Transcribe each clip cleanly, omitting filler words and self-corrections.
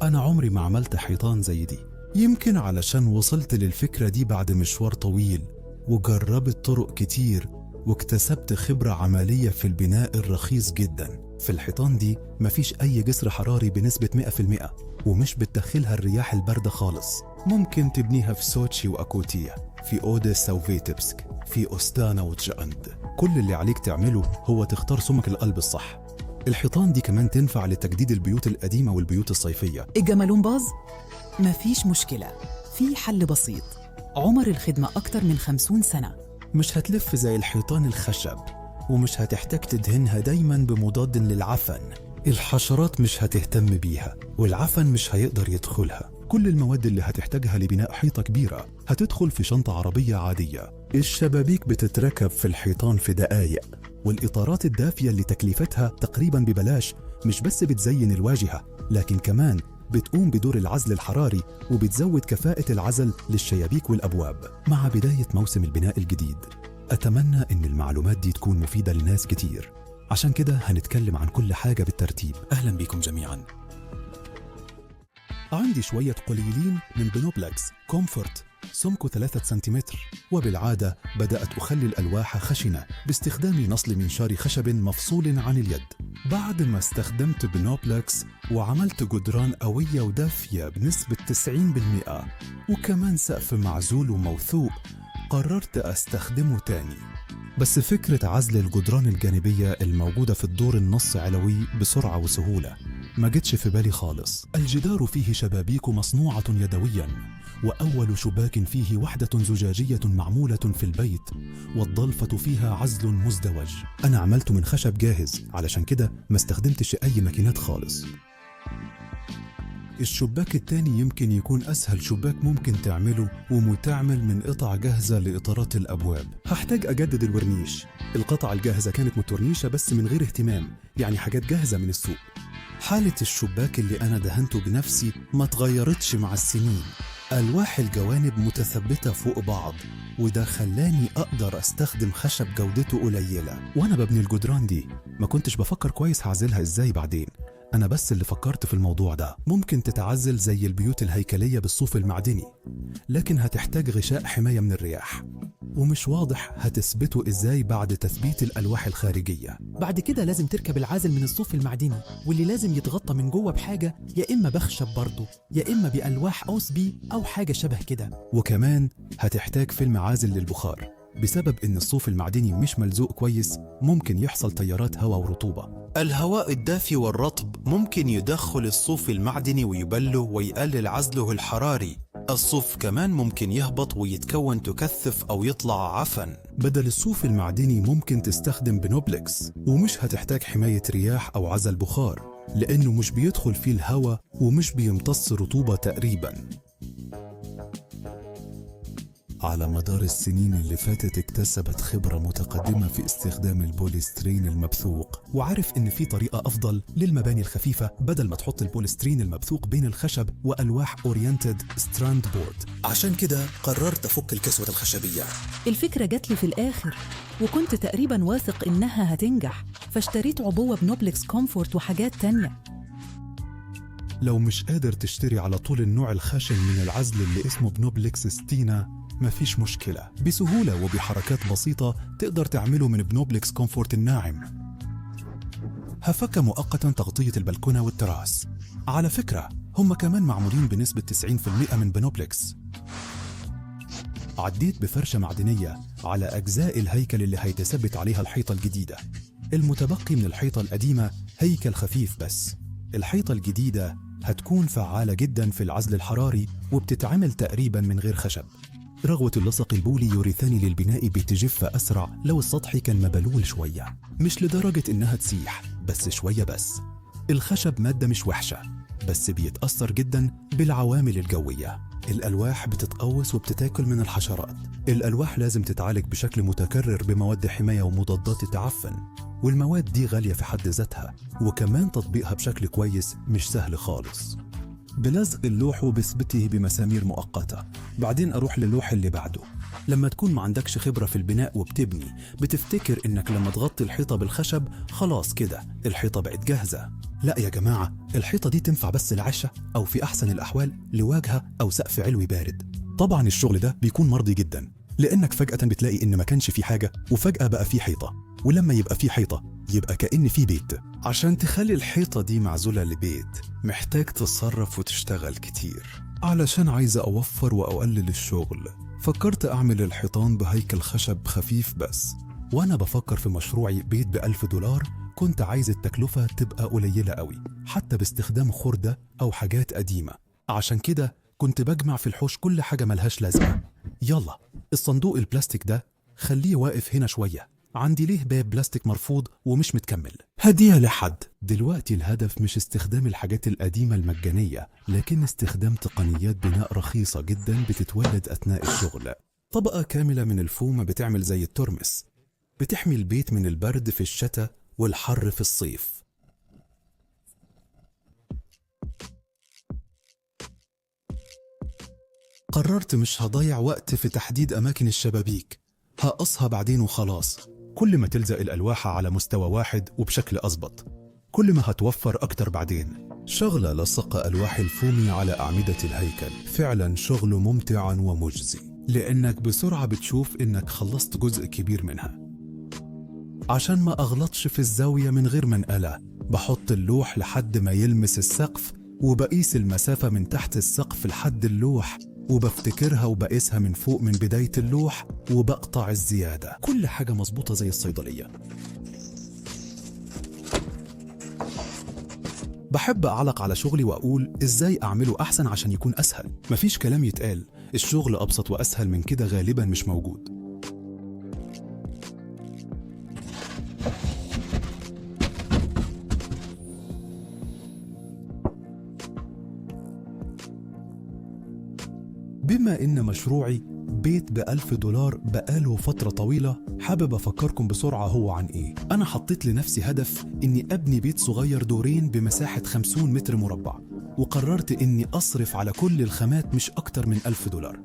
أنا عمري ما عملت حيطان زي دي، يمكن علشان وصلت للفكرة دي بعد مشوار طويل وجربت طرق كتير واكتسبت خبرة عملية في البناء الرخيص جدا. في الحيطان دي مفيش أي جسر حراري بنسبة 100%، ومش بتدخلها الرياح الباردة خالص. ممكن تبنيها في سوتشي وأكوتيا، في أوديسا وفيتبسك، في أستانا وتشاند. كل اللي عليك تعمله هو تختار سمك القلب الصح. الحيطان دي كمان تنفع لتجديد البيوت القديمة والبيوت الصيفية. الجمالون باظ؟ مفيش مشكلة، في حل بسيط. عمر الخدمة أكتر من 50 سنة. مش هتلف زي الحيطان الخشب، ومش هتحتاج تدهنها دايما بمضاد للعفن. الحشرات مش هتهتم بيها، والعفن مش هيقدر يدخلها. كل المواد اللي هتحتاجها لبناء حيطة كبيرة هتدخل في شنطة عربية عادية. الشبابيك بتتركب في الحيطان في دقايق، والإطارات الدافية اللي تكلفتها تقريبا ببلاش مش بس بتزين الواجهة، لكن كمان بتقوم بدور العزل الحراري وبتزود كفاءة العزل للشيابيك والأبواب. مع بداية موسم البناء الجديد، أتمنى إن المعلومات دي تكون مفيدة لناس كتير، عشان كده هنتكلم عن كل حاجة بالترتيب. أهلا بكم جميعا. عندي شوية قليلين من بنوبلكس كومفورت سمكه 3 سنتيمتر، وبالعادة بدأت أخلي الألواح خشنة باستخدام نصل منشار خشب مفصول عن اليد. بعد ما استخدمت بنوبلكس وعملت جدران قوية ودافية بنسبة 90%، وكمان سقف معزول وموثوق، قررت أستخدمه تاني. بس فكرة عزل الجدران الجانبية الموجودة في الدور النص علوي بسرعة وسهولة ما جتش في بالي خالص. الجدار فيه شبابيك مصنوعة يدويا، وأول شباك فيه وحدة زجاجية معمولة في البيت، والضلفة فيها عزل مزدوج. أنا عملته من خشب جاهز، علشان كده ما استخدمتش أي ماكينات خالص. الشباك التاني يمكن يكون أسهل شباك ممكن تعمله، ومتعمل من قطع جاهزة لإطارات الأبواب. هحتاج أجدد الورنيش. القطع الجاهزة كانت متورنيشة بس من غير اهتمام، يعني حاجات جاهزة من السوق. حالة الشباك اللي أنا دهنته بنفسي ما تغيرتش مع السنين. ألواح الجوانب متثبتة فوق بعض، وده خلاني أقدر أستخدم خشب جودته قليلة. وأنا ببني الجدران دي ما كنتش بفكر كويس هعزلها إزاي بعدين، أنا بس اللي فكرت في الموضوع ده. ممكن تتعزل زي البيوت الهيكلية بالصوف المعدني، لكن هتحتاج غشاء حماية من الرياح، ومش واضح هتثبته إزاي بعد تثبيت الألواح الخارجية. بعد كده لازم تركب العازل من الصوف المعدني، واللي لازم يتغطى من جوه بحاجة، يا إما بخشب برضه، يا إما بألواح OSB أو حاجة شبه كده. وكمان هتحتاج فيلم عازل للبخار، بسبب إن الصوف المعدني مش ملزوق كويس ممكن يحصل تيارات هواء ورطوبة. الهواء الدافي والرطب ممكن يدخل الصوف المعدني ويبله ويقلل عزله الحراري. الصوف كمان ممكن يهبط ويتكون تكثف أو يطلع عفن. بدل الصوف المعدني ممكن تستخدم بنوبلكس، ومش هتحتاج حماية رياح أو عزل بخار، لأنه مش بيدخل فيه الهواء ومش بيمتص رطوبة تقريباً. على مدار السنين اللي فاتت اكتسبت خبرة متقدمة في استخدام البوليسترين المبثوق، وعارف إن في طريقة أفضل للمباني الخفيفة بدل ما تحط البوليسترين المبثوق بين الخشب وألواح oriented strand board. عشان كده قررت أفك الكسوة الخشبية. الفكرة جات لي في الآخر، وكنت تقريبا واثق إنها هتنجح، فاشتريت عبوة بنوبلكس كومفورت وحاجات تانية. لو مش قادر تشتري على طول النوع الخشن من العزل اللي اسمه بنوبلكس ستينا، مفيش مشكلة، بسهولة وبحركات بسيطة تقدر تعمله من بنوبلكس كومفورت الناعم. هفك مؤقتا تغطية البلكونة والتراس. على فكرة هم كمان معمولين بنسبة 90% من بنوبلكس. عديت بفرشة معدنية على أجزاء الهيكل اللي هيتثبت عليها الحيطة الجديدة. المتبقي من الحيطة القديمة هيكل خفيف بس. الحيطة الجديدة هتكون فعالة جدا في العزل الحراري، وبتتعمل تقريبا من غير خشب. رغوة اللصق البولي يوريثاني للبناء بتجف أسرع لو السطح كان مبلول شوية، مش لدرجة إنها تسيح، بس شوية بس. الخشب مادة مش وحشة، بس بيتأثر جدا بالعوامل الجوية. الألواح بتتقوس وبتتاكل من الحشرات. الألواح لازم تتعالج بشكل متكرر بمواد حماية ومضادات تعفن، والمواد دي غالية في حد ذاتها، وكمان تطبيقها بشكل كويس مش سهل خالص. بلزق اللوح وبثبته بمسامير مؤقتة، بعدين أروح للوح اللي بعده. لما تكون ما عندكش خبرة في البناء وبتبني، بتفتكر إنك لما تغطي الحيطة بالخشب خلاص كده الحيطة بقت جاهزة. لا يا جماعة، الحيطة دي تنفع بس لعشة أو في أحسن الأحوال لواجهة أو سقف علوي بارد. طبعا الشغل ده بيكون مرضي جدا، لأنك فجأة بتلاقي إن ما كانش في حاجة وفجأة بقى في حيطة، ولما يبقى في حيطة يبقى كأن في بيت. عشان تخلي الحيطة دي معزولة لبيت محتاج تتصرف وتشتغل كتير. علشان عايز أوفر وأقلل الشغل فكرت أعمل الحيطان بهيكل خشب خفيف بس. وأنا بفكر في مشروعي بيت ب$1000 كنت عايز التكلفة تبقى قليلة قوي حتى باستخدام خردة أو حاجات قديمة. عشان كده كنت بجمع في الحوش كل حاجة ملهاش لازمة. يلا الصندوق البلاستيك ده خليه واقف هنا شوية، عندي ليه باب بلاستيك مرفوض ومش متكمل، هديها لحد. دلوقتي الهدف مش استخدام الحاجات القديمة المجانية، لكن استخدام تقنيات بناء رخيصة جدا بتتولد أثناء الشغل. طبقة كاملة من الفوم بتعمل زي الترمس، بتحمي البيت من البرد في الشتاء والحر في الصيف. قررت مش هضيع وقت في تحديد أماكن الشبابيك، هقصها بعدين وخلاص. كل ما تلزق الألواح على مستوى واحد وبشكل أظبط، كل ما هتوفر أكتر بعدين. شغلة لصق ألواح الفومي على أعمدة الهيكل فعلا شغل ممتع ومجزي، لأنك بسرعة بتشوف إنك خلصت جزء كبير منها. عشان ما أغلطش في الزاوية من غير منقلة، بحط اللوح لحد ما يلمس السقف، وبقيس المسافة من تحت السقف لحد اللوح، وبفتكرها وبقيسها من فوق من بداية اللوح، وبقطع الزيادة. كل حاجة مظبوطة زي الصيدلية. بحب أعلق على شغلي وأقول إزاي أعمله أحسن عشان يكون أسهل. مفيش كلام يتقال، الشغل أبسط وأسهل من كده غالبا مش موجود. بما إن مشروعي بيت ب$1000 بقاله فترة طويلة، حابب أفكركم بسرعة هو عن إيه. أنا حطيت لنفسي هدف إني أبني بيت صغير دورين بمساحة 50 متر مربع، وقررت إني أصرف على كل الخامات مش أكتر من $1000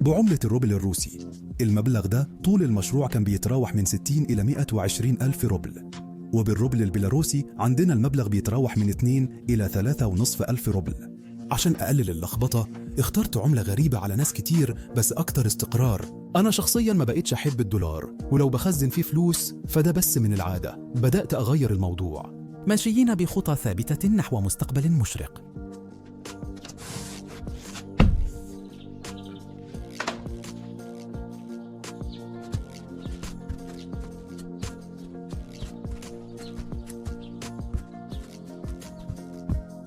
بعملة الروبل الروسي. المبلغ ده طول المشروع كان بيتراوح من 60 إلى 120 ألف روبل، وبالروبل البيلاروسي عندنا المبلغ بيتراوح من 2 إلى 3.5 ألف روبل. عشان أقلل اللخبطة اخترت عملة غريبة على ناس كتير بس أكتر استقرار. أنا شخصيا ما بقيتش أحب الدولار، ولو بخزن فيه فلوس فده بس من العادة. بدأت أغير الموضوع. ماشيين بخطى ثابتة نحو مستقبل مشرق.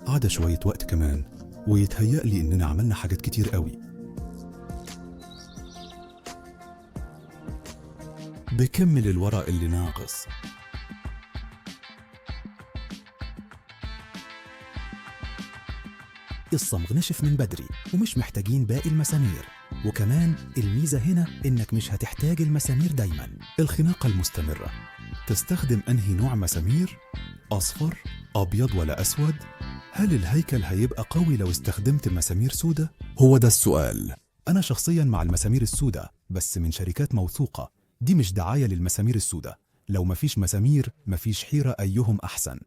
عدا شوية وقت كمان ويتهيأ لي إننا عملنا حاجات كتير قوي. بكمل الورق اللي ناقص. الصمغ نشف من بدري ومش محتاجين باقي المسامير، وكمان الميزة هنا إنك مش هتحتاج المسامير دايما. الخناقة المستمرة، تستخدم أنهي نوع مسامير؟ أصفر، أبيض ولا أسود؟ هل الهيكل هيبقى قوي لو استخدمت مسامير سودة؟ هو ده السؤال. أنا شخصيا مع المسامير السودة، بس من شركات موثوقة. دي مش دعاية للمسامير السودة، لو مفيش مسامير مفيش حيرة أيهم أحسن.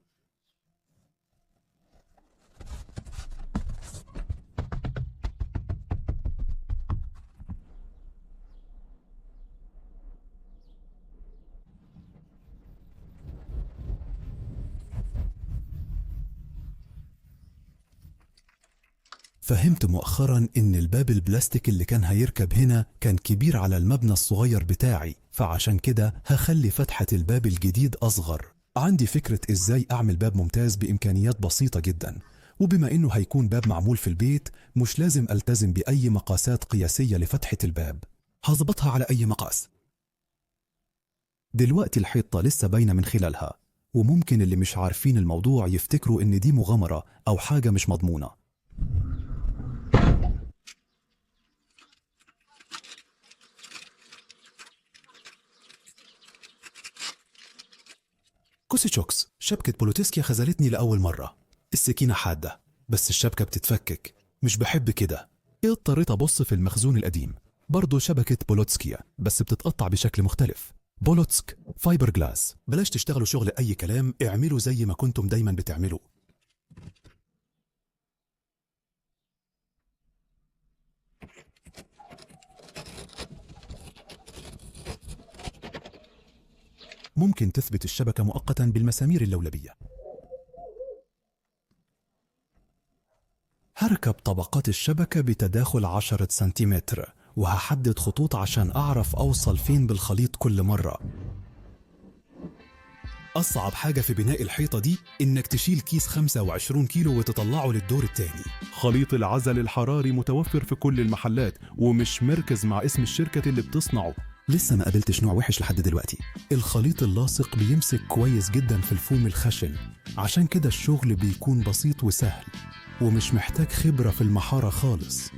فهمت مؤخرا إن الباب البلاستيك اللي كان هيركب هنا كان كبير على المبنى الصغير بتاعي، فعشان كده هخلي فتحة الباب الجديد أصغر. عندي فكرة إزاي أعمل باب ممتاز بإمكانيات بسيطة جدا، وبما إنه هيكون باب معمول في البيت مش لازم ألتزم بأي مقاسات قياسية لفتحة الباب، هظبطها على أي مقاس. دلوقتي الحيطة لسه باينة من خلالها، وممكن اللي مش عارفين الموضوع يفتكروا إن دي مغامرة أو حاجة مش مضمونة. كوسيتشوكس، شبكة بولوتسكيا خذلتني لأول مرة. السكينة حادة بس الشبكة بتتفكك، مش بحب كده. اضطريت أبص في المخزون القديم. برضه شبكة بولوتسكيا بس بتتقطع بشكل مختلف. بولوتسك فايبر جلاس. بلاش تشتغلوا شغل أي كلام، اعملوا زي ما كنتم دايما بتعملوا. ممكن تثبت الشبكة مؤقتا بالمسامير اللولبية. هركب طبقات الشبكة بتداخل 10 سنتيمتر، وهحدد خطوط عشان أعرف أوصل فين بالخليط كل مرة. أصعب حاجة في بناء الحيطة دي إنك تشيل كيس 25 كيلو وتطلعه للدور التاني. خليط العزل الحراري متوفر في كل المحلات ومش مركز مع اسم الشركة اللي بتصنعه. لسه ما قابلتش نوع وحش لحد دلوقتي. الخليط اللاصق بيمسك كويس جدا في الفوم الخشن، عشان كده الشغل بيكون بسيط وسهل ومش محتاج خبرة في المحارة خالص.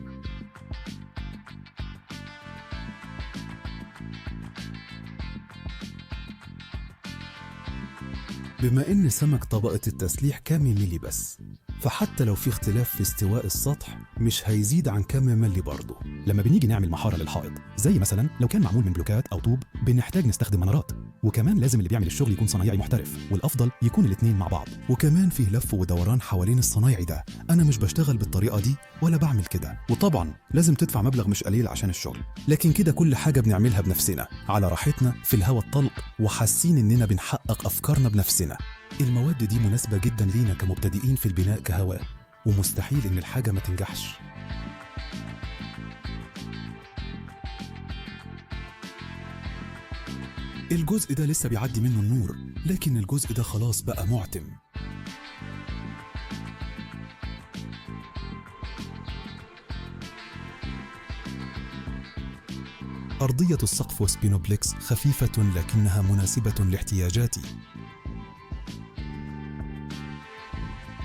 بما إن سمك طبقة التسليح كام ملي بس، فحتى لو في اختلاف في استواء السطح مش هيزيد عن كام ملي برضه. لما بنيجي نعمل محارة للحائط، زي مثلا لو كان معمول من بلوكات أو طوب، بنحتاج نستخدم منارات، وكمان لازم اللي بيعمل الشغل يكون صنايعي محترف، والأفضل يكون الاتنين مع بعض. وكمان فيه لف ودوران حوالين الصنايعي ده، أنا مش بشتغل بالطريقة دي ولا بعمل كده. وطبعا لازم تدفع مبلغ مش قليل عشان الشغل، لكن كده كل حاجة بنعملها بنفسنا على راحتنا في الهواء الطلق، وحاسين إننا بنحقق أفكارنا بنفسنا. المواد دي مناسبة جدا لينا كمبتدئين في البناء كهواء، ومستحيل إن الحاجة ما تنجحش. الجزء ده لسه بيعدي منه النور، لكن الجزء ده خلاص بقى معتم. أرضية السقف وسبينوبلكس خفيفة لكنها مناسبة لاحتياجاتي.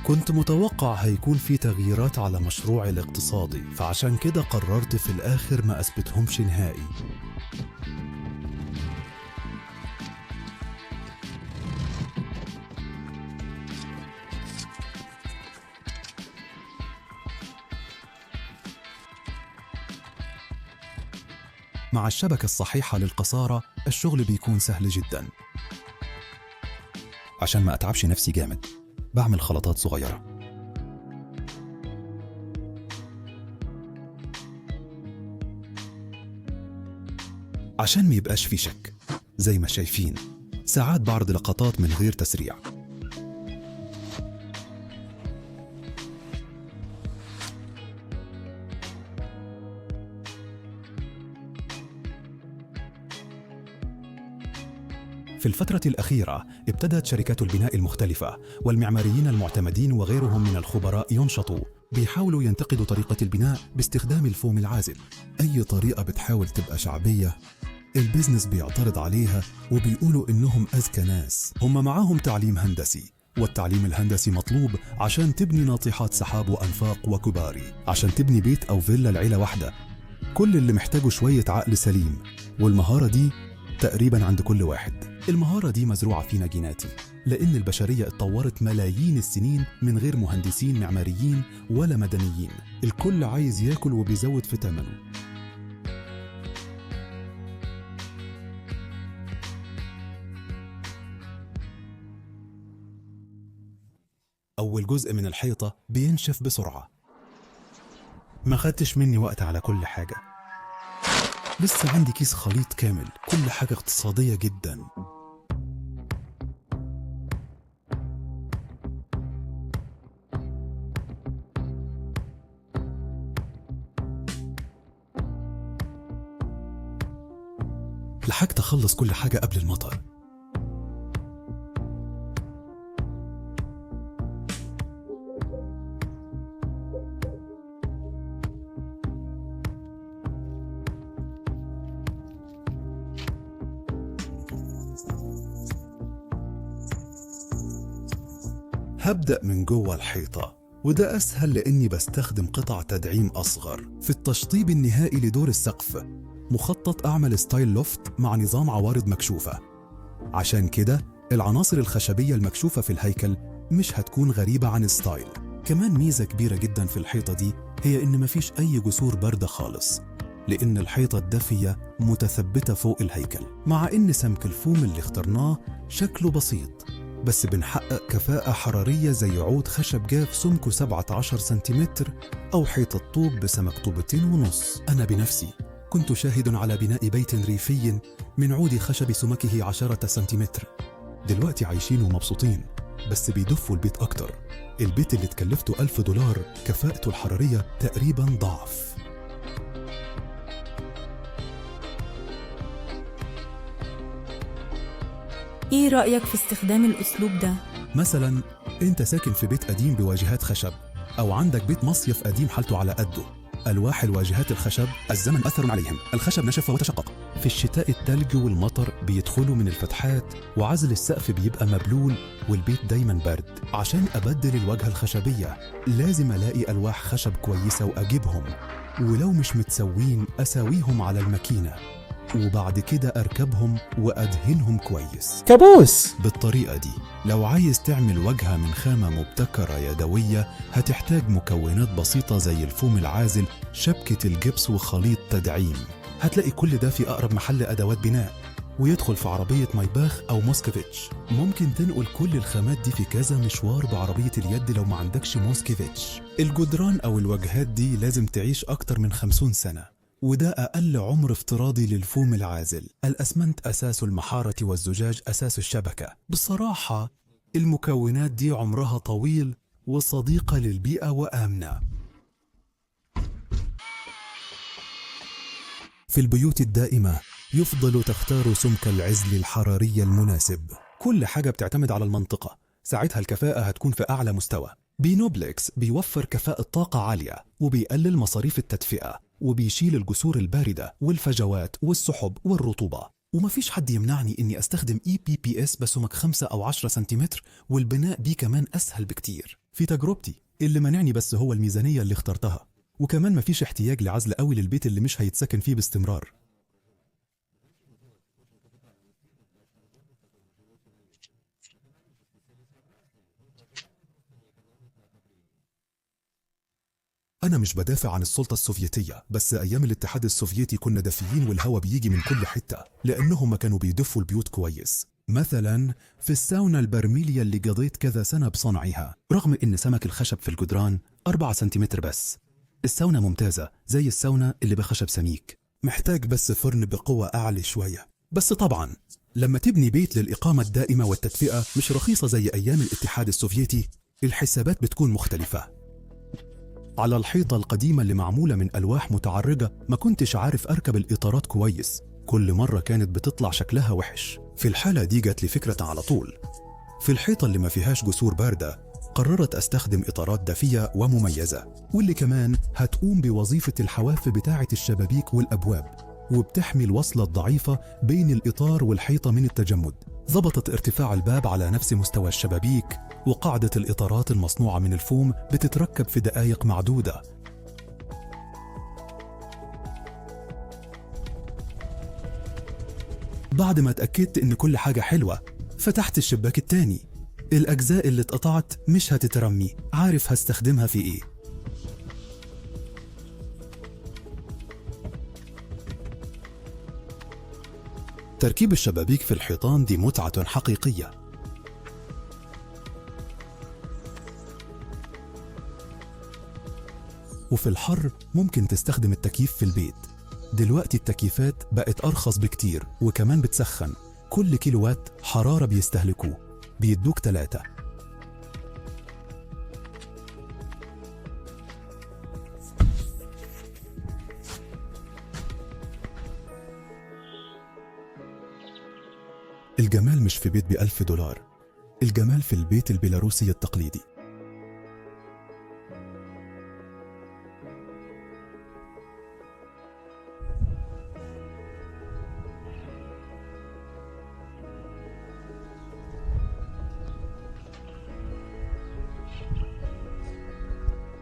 كنت متوقع هيكون في تغييرات على مشروعي الاقتصادي، فعشان كده قررت في الآخر ما أثبتهمش نهائي. مع الشبكة الصحيحة للقصارة الشغل بيكون سهل جدا. عشان ما أتعبش نفسي جامد بعمل خلطات صغيرة. عشان ما يبقاش في شك، زي ما شايفين ساعات بعرض لقطات من غير تسريع. في الفترة الأخيرة ابتدت شركات البناء المختلفة والمعماريين المعتمدين وغيرهم من الخبراء ينشطوا، بيحاولوا ينتقدوا طريقة البناء باستخدام الفوم العازل. أي طريقة بتحاول تبقى شعبية ال business بيعترض عليها وبيقولوا إنهم أذكى ناس، هم معاهم تعليم هندسي، والتعليم الهندسي مطلوب عشان تبني ناطحات سحاب وأنفاق وكباري، عشان تبني بيت أو فيلا لعيلة واحدة. كل اللي محتاجه شوية عقل سليم، والمهارة دي تقريبا عند كل واحد. المهارة دي مزروعة فينا جيناتي، لأن البشرية اتطورت ملايين السنين من غير مهندسين معماريين ولا مدنيين. الكل عايز ياكل وبيزود في ثمنه. أول جزء من الحيطة بينشف بسرعة. ما خدتش مني وقت على كل حاجة، لسه عندي كيس خليط كامل، كل حاجة اقتصادية جدا. لحقت أخلص كل حاجة قبل المطر. هبدأ من جوه الحيطة، وده أسهل لأني بستخدم قطع تدعيم أصغر. في التشطيب النهائي لدور السقف مخطط أعمل style loft مع نظام عوارض مكشوفة، عشان كده العناصر الخشبية المكشوفة في الهيكل مش هتكون غريبة عن ال style. كمان ميزة كبيرة جدا في الحيطة دي هي إن مفيش أي جسور باردة خالص. لأن الحيطة الدافية متثبتة فوق الهيكل. مع إن سمك الفوم اللي اخترناه شكله بسيط، بس بنحقق كفاءة حرارية زي عود خشب جاف سمكه 17 سنتيمتر أو حيطة طوب بسمك 2.5 طوبة. أنا بنفسي كنت شاهد على بناء بيت ريفي من عود خشب سمكه 10 سنتيمتر. دلوقتي عايشين ومبسوطين، بس بيدفوا البيت أكتر. البيت اللي تكلفته $1000 كفاءته الحرارية تقريبا ضعف. إيه رأيك في استخدام الأسلوب ده؟ مثلا أنت ساكن في بيت قديم بواجهات خشب، أو عندك بيت مصيف قديم حالته على قده. ألواح الواجهات الخشب الزمن أثر عليهم، الخشب نشف وتشقق. في الشتاء التلج والمطر بيدخلوا من الفتحات، وعزل السقف بيبقى مبلول، والبيت دايما برد. عشان أبدل الواجهة الخشبية لازم ألاقي ألواح خشب كويسة وأجيبهم، ولو مش متسوين أساويهم على الماكينة، وبعد كده أركبهم وأدهنهم كويس. كابوس. بالطريقة دي لو عايز تعمل واجهة من خامة مبتكرة يدوية هتحتاج مكونات بسيطة زي الفوم العازل، شبكة الجبس، وخليط تدعيم. هتلاقي كل ده في أقرب محل أدوات بناء، ويدخل في عربية مايباخ أو موسكفيتش. ممكن تنقل كل الخامات دي في كذا مشوار بعربية اليد لو ما عندكش موسكفيتش. الجدران أو الواجهات دي لازم تعيش أكتر من 50 سنة، وده أقل عمر افتراضي للفوم العازل. الأسمنت أساس المحارة والزجاج أساس الشبكة. بصراحة المكونات دي عمرها طويل وصديقة للبيئة وآمنة. في البيوت الدائمة يفضل تختار سمك العزل الحراري المناسب. كل حاجة بتعتمد على المنطقة، ساعتها الكفاءة هتكون في أعلى مستوى. بينوبلكس بيوفر كفاءة طاقة عالية، وبيقلل مصاريف التدفئة، وبيشيل الجسور الباردة والفجوات والسحب والرطوبة. ومفيش حد يمنعني إني أستخدم EPPS بسمك 5 أو 10 سنتيمتر، والبناء بيه كمان أسهل بكتير. في تجربتي اللي منعني بس هو الميزانية اللي اخترتها، وكمان مفيش احتياج لعزل قوي للبيت اللي مش هيتسكن فيه باستمرار. أنا مش بدافع عن السلطة السوفيتية، بس أيام الاتحاد السوفيتي كنا دافيين والهوا بيجي من كل حتة، لأنهم ما كانوا بيدفوا البيوت كويس. مثلا في الساونا البرميلية اللي قضيت كذا سنة بصنعها، رغم إن سمك الخشب في الجدران 4 سنتيمتر بس. الساونا ممتازة زي الساونا اللي بخشب سميك، محتاج بس فرن بقوة أعلى شوية. بس طبعا لما تبني بيت للإقامة الدائمة والتدفئة مش رخيصة زي أيام الاتحاد السوفيتي، الحسابات بتكون مختلفة. على الحيطة القديمة اللي معمولة من ألواح متعرجة ما كنتش عارف أركب الإطارات كويس، كل مرة كانت بتطلع شكلها وحش. في الحالة دي جات لي فكرة على طول. في الحيطة اللي ما فيهاش جسور باردة قررت أستخدم إطارات دافية ومميزة، واللي كمان هتقوم بوظيفة الحواف بتاعة الشبابيك والأبواب، وبتحمي الوصلة الضعيفة بين الإطار والحيطة من التجمد. ضبطت ارتفاع الباب على نفس مستوى الشبابيك، وقاعدة الإطارات المصنوعة من الفوم بتتركب في دقائق معدودة. بعد ما اتأكدت إن كل حاجة حلوة، فتحت الشباك التاني. الأجزاء اللي اتقطعت مش هتترمي، عارف هستخدمها في إيه. تركيب الشبابيك في الحيطان دي متعة حقيقية. وفي الحر ممكن تستخدم التكييف في البيت. دلوقتي التكييفات بقت أرخص بكتير، وكمان بتسخن. كل كيلووات حرارة بيستهلكوه بيدوك 3. الجمال مش في بيت ب$1000، الجمال في البيت البيلاروسي التقليدي.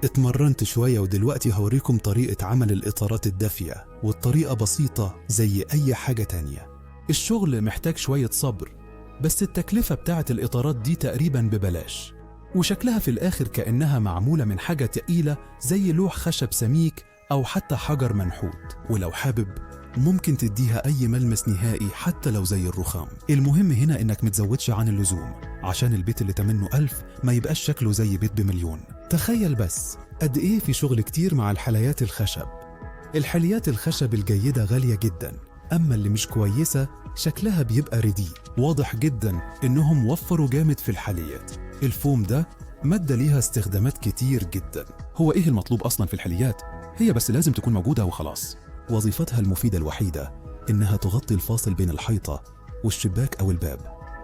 اتمرنت شوية ودلوقتي هوريكم طريقة عمل الإطارات الدافية، والطريقة بسيطة زي أي حاجة تانية. الشغل محتاج شوية صبر، بس التكلفة بتاعت الإطارات دي تقريبا ببلاش، وشكلها في الآخر كأنها معمولة من حاجة تقيلة زي لوح خشب سميك أو حتى حجر منحوت، ولو حابب ممكن تديها أي ملمس نهائي حتى لو زي الرخام. المهم هنا إنك متزودش عن اللزوم عشان البيت اللي تمنه 1000 ما يبقاش شكله زي بيت ب1,000,000. تخيل بس قد إيه في شغل كتير مع الحليات الخشب. الحليات الخشب الجيدة غالية جدا، أما اللي مش كويسة شكلها بيبقى رديء. واضح جدا إنهم وفروا جامد في الحليات. الفوم ده مادة ليها استخدامات كتير جدا. هو إيه المطلوب أصلا في الحليات؟ هي بس لازم تكون موجودة وخلاص. وظيفتها المفيدة الوحيدة إنها تغطي الفاصل بين الحيطة والشباك أو الباب،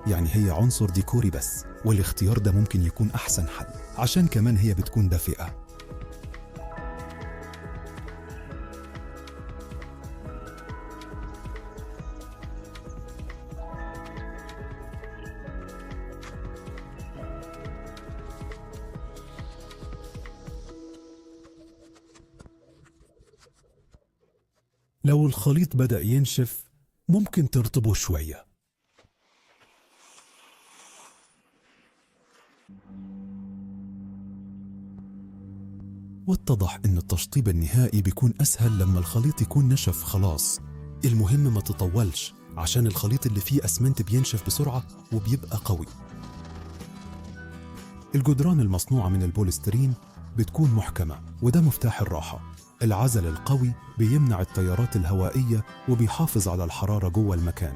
يعني هي عنصر ديكوري بس، والاختيار ده ممكن يكون أحسن حل عشان كمان هي بتكون دافئة. لو الخليط بدأ ينشف ممكن ترطبه شوية. واتضح إن التشطيب النهائي بيكون أسهل لما الخليط يكون نشف خلاص. المهم ما تطولش عشان الخليط اللي فيه أسمنت بينشف بسرعة وبيبقى قوي. الجدران المصنوعة من البوليسترين بتكون محكمة، وده مفتاح الراحة. العزل القوي بيمنع التيارات الهوائية وبيحافظ على الحرارة جوه المكان.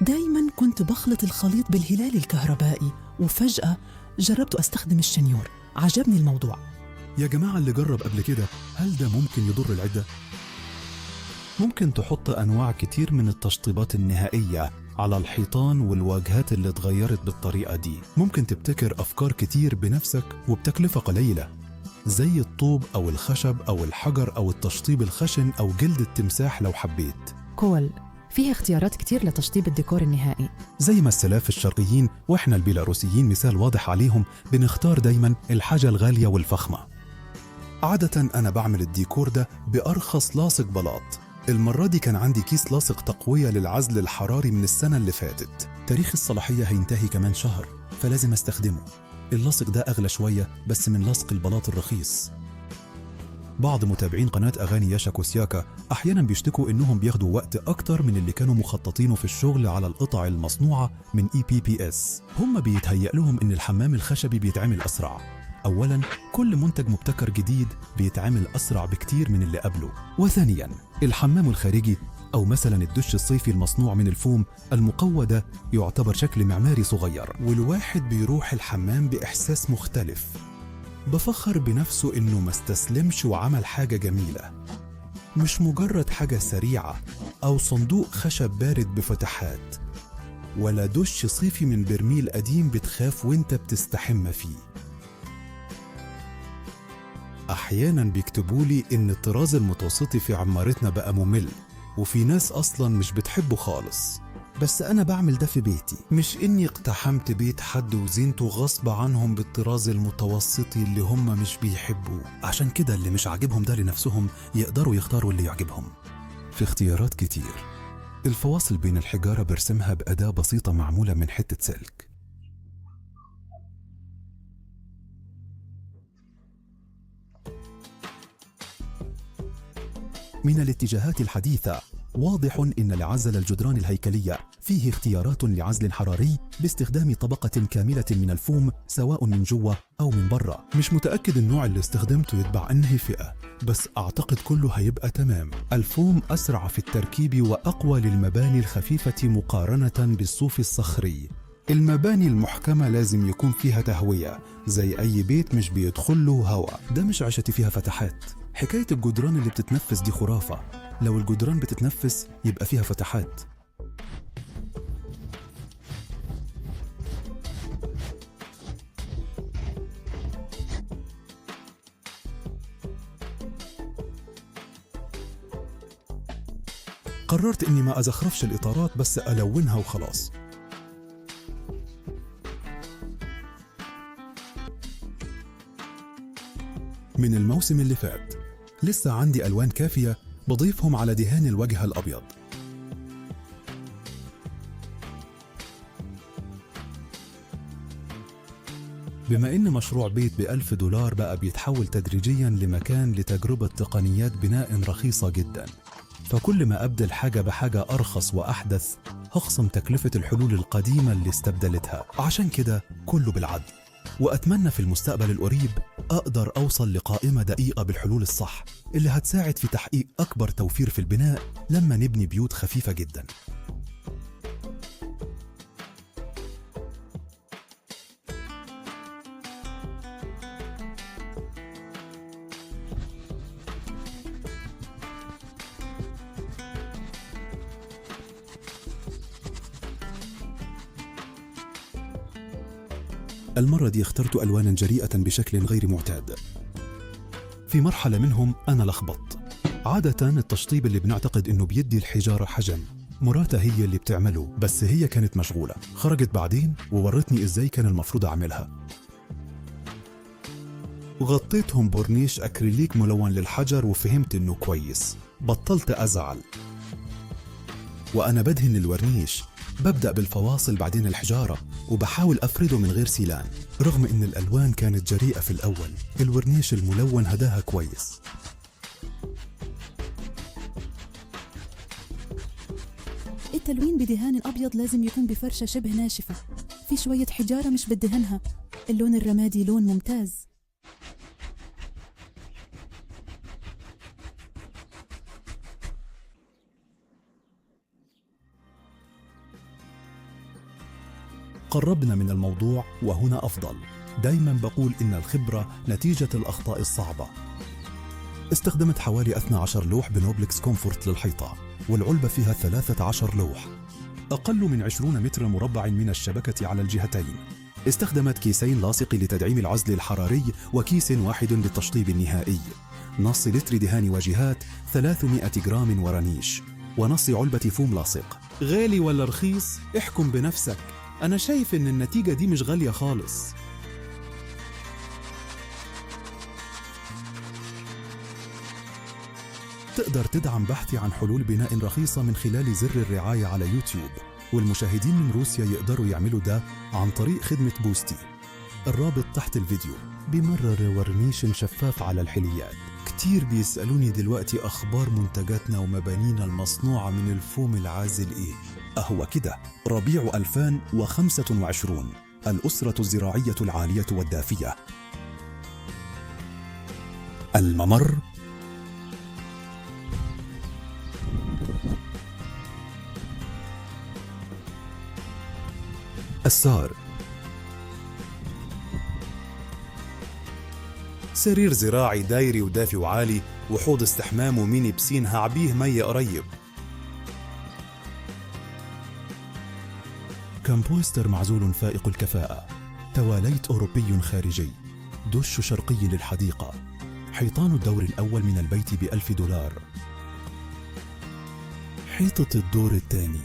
دايما كنت بخلط الخليط بالهلال الكهربائي، وفجأة جربت أستخدم الشنيور، عجبني الموضوع. يا جماعة اللي جرب قبل كده، هل ده ممكن يضر العدة؟ ممكن تحط أنواع كتير من التشطيبات النهائية على الحيطان والواجهات اللي اتغيرت بالطريقة دي. ممكن تبتكر أفكار كتير بنفسك وبتكلفة قليلة، زي الطوب أو الخشب أو الحجر أو التشطيب الخشن أو جلد التمساح لو حبيت. cool، فيه اختيارات كتير لتشطيب الديكور النهائي. زي ما السلاف الشرقيين وإحنا البيلاروسيين مثال واضح عليهم، بنختار دايما الحاجة الغالية والفخمة. عادة أنا بعمل الديكور ده بأرخص لاصق بلاط. المرة دي كان عندي كيس لاصق تقوية للعزل الحراري من السنة اللي فاتت. تاريخ الصلاحية هينتهي كمان شهر، فلازم استخدمه. اللاصق ده أغلى شوية بس من لاصق البلاط الرخيص. بعض متابعين قناة أغاني ياشا كوسياكا أحيانا بيشتكوا إنهم بياخدوا وقت أكتر من اللي كانوا مخططينه في الشغل على القطع المصنوعة من EPPS. هم بيتهيأ لهم إن الحمام الخشبي بيتعمل أسرع. أولاً، كل منتج مبتكر جديد بيتعمل أسرع بكتير من اللي قبله. وثانياً، الحمام الخارجي أو مثلاً الدش الصيفي المصنوع من الفوم المقوى ده يعتبر شكل معماري صغير، والواحد بيروح الحمام بإحساس مختلف. بفخر بنفسه إنه ما استسلمش وعمل حاجة جميلة، مش مجرد حاجة سريعة أو صندوق خشب بارد بفتحات، ولا دش صيفي من برميل قديم بتخاف وانت بتستحم فيه. أحياناً بيكتبولي إن الطراز المتوسطي في عمارتنا بقى ممل، وفي ناس أصلاً مش بتحبه خالص. بس أنا بعمل ده في بيتي، مش إني اقتحمت بيت حد وزينته غصب عنهم بالطراز المتوسطي اللي هم مش بيحبوه. عشان كده اللي مش عاجبهم ده لنفسهم يقدروا يختاروا اللي يعجبهم. في اختيارات كتير. الفواصل بين الحجارة برسمها بأداة بسيطة معمولة من حتة سلك. من الاتجاهات الحديثة واضح إن لعزل الجدران الهيكلية فيه اختيارات لعزل حراري باستخدام طبقة كاملة من الفوم سواء من جوه أو من بره. مش متأكد النوع اللي استخدمته يتبع أنهي فئة، بس أعتقد كله هيبقى تمام. الفوم أسرع في التركيب وأقوى للمباني الخفيفة مقارنة بالصوف الصخري. المباني المحكمة لازم يكون فيها تهوية، زي أي بيت مش بيدخل له هواء. ده مش عشتي فيها فتحات. حكاية الجدران اللي بتتنفس دي خرافة. لو الجدران بتتنفس يبقى فيها فتحات. قررت إني ما أزخرفش الإطارات، بس ألونها وخلاص. من الموسم اللي فات لسه عندي ألوان كافية بضيفهم على دهان الوجه الأبيض. بما إن مشروع بيت ب$1000 بقى بيتحول تدريجيا لمكان لتجربة تقنيات بناء رخيصة جدا، فكل ما أبدل حاجة بحاجة أرخص وأحدث هخصم تكلفة الحلول القديمة اللي استبدلتها. عشان كده كله بالعدل، وأتمنى في المستقبل القريب أقدر أوصل لقائمة دقيقة بالحلول الصح اللي هتساعد في تحقيق أكبر توفير في البناء لما نبني بيوت خفيفة جدا. المرة دي اخترت ألوانا جريئة بشكل غير معتاد. في مرحلة منهم أنا لخبطت. عادة التشطيب اللي بنعتقد إنه بيدي الحجارة حجم، مراتها هي اللي بتعمله، بس هي كانت مشغولة. خرجت بعدين وورتني إزاي كان المفروض أعملها. غطيتهم بورنيش أكريليك ملون للحجر وفهمت إنه كويس. بطلت أزعل. وأنا بدهن الورنيش ببدأ بالفواصل بعدين الحجارة، وبحاول أفرده من غير سيلان. رغم إن الألوان كانت جريئة في الأول، الورنيش الملون هداها كويس. التلوين بدهان أبيض لازم يكون بفرشة شبه ناشفة. في شوية حجارة مش بدهنها. اللون الرمادي لون ممتاز. قربنا من الموضوع وهنا أفضل. دايما بقول إن الخبرة نتيجة الأخطاء الصعبة. استخدمت حوالي 12 لوح بنوبلكس كومفورت للحيطة، والعلبة فيها 13 لوح، أقل من 20 متر مربع من الشبكة على الجهتين. استخدمت كيسين لاصق لتدعيم العزل الحراري وكيس واحد للتشطيب النهائي، نص لتر دهان واجهات، 300 جرام ورنيش، ونص علبة فوم لاصق. غالي ولا رخيص؟ احكم بنفسك. أنا شايف إن النتيجة دي مش غالية خالص. تقدر تدعم بحثي عن حلول بناء رخيصة من خلال زر الرعاية على يوتيوب، والمشاهدين من روسيا يقدروا يعملوا ده عن طريق خدمة بوستي. الرابط تحت الفيديو. بمرر ورنيش شفاف على الحليات. كتير بيسألوني دلوقتي أخبار منتجاتنا ومبانينا المصنوعة من الفوم العازل إيه؟ أهو كده ربيع 2025، الأسرة الزراعية العالية والدافية. الممر، السار، سرير زراعي دايري ودافي وعالي، وحوض استحمام وميني بسين هعبيه مية قريب. كمبوستر معزول فائق الكفاءة، تواليت أوروبي خارجي، دش شرقي للحديقة، حيطان الدور الأول من البيت ب$1000. حيطة الدور الثاني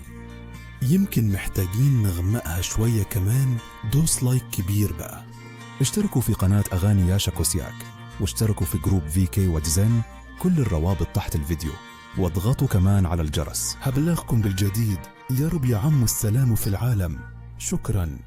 يمكن محتاجين نغمقها شوية كمان. دوس like كبير بقى. اشتركوا في قناة أغاني ياشا كوسياك، واشتركوا في group VK وديزن، كل الروابط تحت الفيديو، واضغطوا كمان على الجرس. هبلغكم بالجديد. يا رب يعم السلام في العالم. شكراً.